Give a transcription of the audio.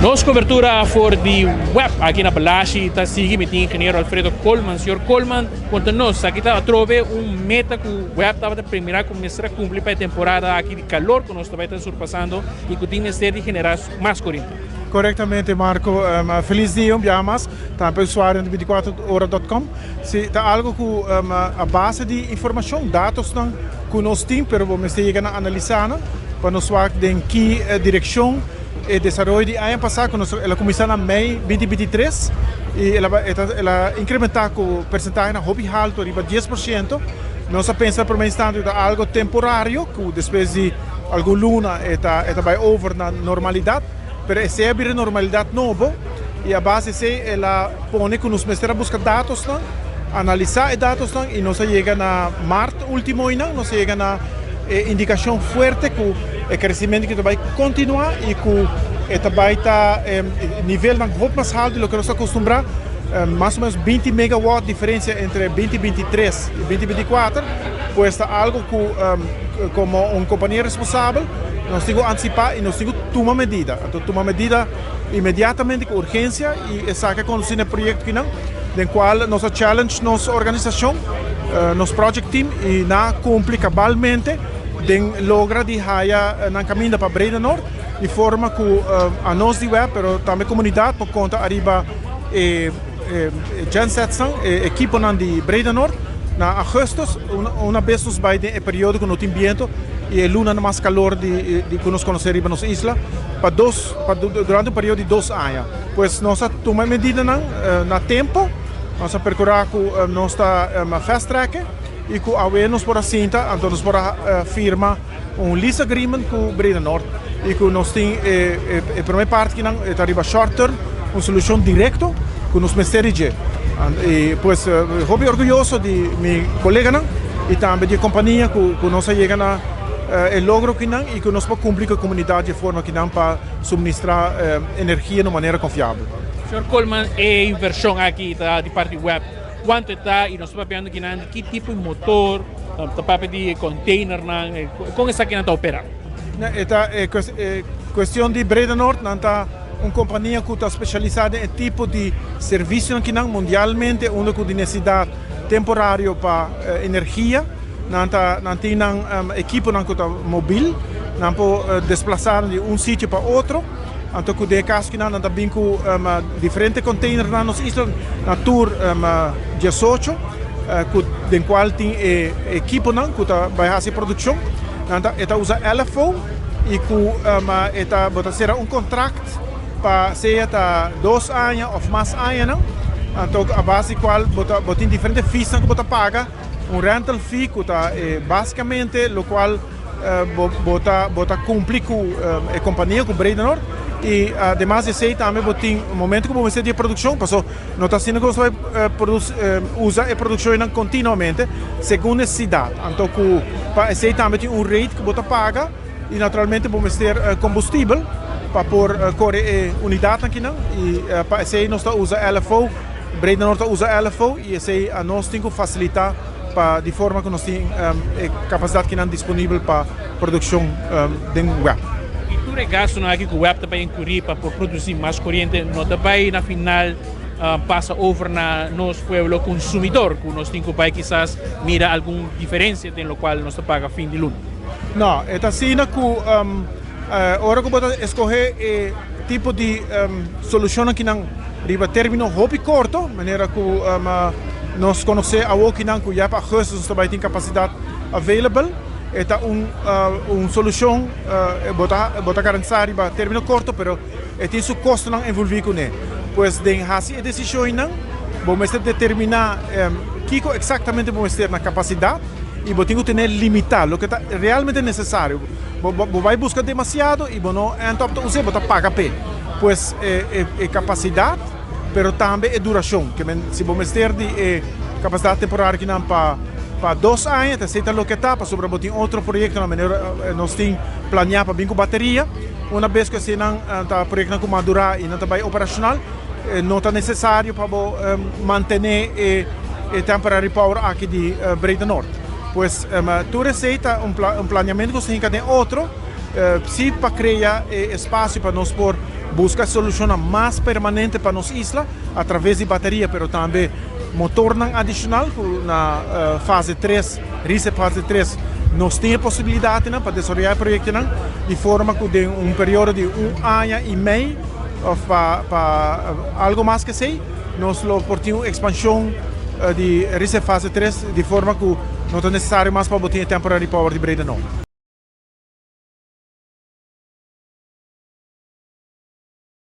Nos cobertura for di web aki na Balashi ta sigui. Mi tin ingeniero Alfredo Koolman. Señor Koolman, conta nos, aki ta atrobe un meta cu web tabata primera cu mester a cumpli pa e temporada aki di calor cu nos ta bay ta surpasando y cu tin mester di genera mas coriente. Correctamente, Marco. Feliz dia un biaha mas. Tambe usuario di 24ora.com. Si, ta algo cu a base di informacion, datosnan cu nos tin, pero bo mester yega na analisa nan pa nos wak den ki direccion e desaroyo di aña pasá ku nos el a kuminsá na mei 2023 i el a el a inkrementá ku persentahenan hopi haltu riba 10%. Nos a pensa na promé instante ku ta algu temporario ku despues di algun luna e ta e ta bai over na normalidat, pero esei a bira normalidat nobo i a base esei el a pone ku nos mester a buska datosnan, analisá e datosnan i nos a yega na mart último einan nos a yega na e indikashon fuerte ku e kresimentu ki ta bai kontinuá i ku e ta bai ta nivelnan hopi mas haltu di loke nos ta akostumbrá, mas o menos 20 megawatt diferensia entre 2023 i 2024, pues ta algu ku komo un kompania responsabel nos tin ku antisipá i nos tin ku tuma medida. Anto tuma medida inmediatamente ku urgensia i esaki a kondusí na e proyekto kinan den kual nos a challenge nos organisashon, nos project team i nan a kumpli kabalmente den logra di haya nan kaminda pa Breda Noord di forma ku anos di web pero tambe komunidat por konta ariba e gensetsnan, e ekiponan di Breda Noord. Na augustus una bes nos bai den e periodo ku no tin biento i e lunanan mas kalor di ku nos konosé riba nos isla pa dos pa durante un periodo di dos aña. Pues nos a tuma e medidanan na tempo, nos a perkurá ku nos ta fast track i ku awe nos por a sinta, anto nos por a firma un lease agreement ku Breda Noord i ku nos tin e prome parti kinan e ta riba short term, un solushon direkto ku nos mester di dje. I pues hopi orguyoso di mi koleganan i tambe di e kompania ku nos a yega na e logro kinan i ku nos por kumpli ku e komunidat di e forma kinan pa suministrá energia na un manera konfiabel. Señor Koolman, e invershon aki ta di parti web. Kuantu e ta i nos ta papiando kinan di ki tipo di motor, ta papia di containernan, kon esakinan ta operá? E ta e kuestion di Breda Noord, nan ta un kompania ku ta spesialisá den e tipo di servisionan kinan mundialmente unda ku di nesesidat temporario pa energia. Nan ta nan tin nan ekiponan ku ta mobil, nan por desplasá di un sitio pa otro. Anto ku den e kaso kinan nan ta bin ku diferente container na nos isla, na tur 18, ku den kual tin e ekiponan ku ta bai hasi e produkshon. Nan ta e ta usa LFO i ku e ta bo ta sera un kontrakt pa sea ta dos aña òf mas añanan. Anto a base di kual bo ta bo tin diferente feesnan ku bo ta paga, un rental fee ku ta basikamente lokual. Bo ta bo ta cumpli cu e compania cu Bredenor y ademas di esey tambe bo tin momento cu bo mester di e produccion paso no ta asina cu nos ta bay produci usa e produccionnan continuamente segun necesidad anto cu pa esey tambe tin un rate cu bo ta paga y naturalmente bo mester combustibel pa por core e unidadnan kinan y pa esey nos ta usa LFO Bredenor ta usa LFO y esey anos tin cu facilita. Pa di forma ku nos tin e kapasidat kinan disponibel pa produkshon den web. I tur e gastunan aki ku web ta bai inkurí pa por produsí mas koriente no ta bai na final pasa over na nos pueblo konsumidor ku nos tin ku bai kisas mira algun diferensia den lokual nos ta paga fin di luna? No, e ta asina ku ora ku bo ta eskohé e tipo di solushonnan kinan riba término hopi korto, manera ku nos konosé awokinan ku ya pa augustus nos ta bai tin kapasidat available, e ta un un solushon bo ta bo ta garantisá riba término korto, pero e tin su kostonan envolví kuné. Pues den hasi e desishonnan bo mester determiná kiko eksaktamente bo mester na kapasidat i bo tin ku tene limitá loke ta realmente nesesario. Bo bo bai buska demasiado i bo no end up ta us'é, bo ta paga p'e. Pues e e kapasidat, pero tambe e durashon. Ke men si bo mester di e kapasidat temporario kinan pa pa dos aña, ta esei ta loke ta, pasobra bo tin otro proyektonan manera nos tin planeá pa bin ku bateria. Una bes ku eseinan ta proyektonan ku madurá i nan ta bai operashonal, no ta nesesario pa bo mantené e e temporary power aki di Breda Noord. Pues tur esei ta un planeamentu ku nos ta hinka den otro. Si pa krea e espasio pa nos por Busca solucion mas permanente pa nos isla a traves di bateria, pero tambe motor adicional na fase 3, RISE fase 3, nos tin e posibilidad pa desaroya e proyecto di forma cu den un periodo di un aña y mey of pa algo mas cu esey, nos lo por tin un expansion di RISE fase 3 di forma cu no ta necesario mas pa tin temporary power di Breda no.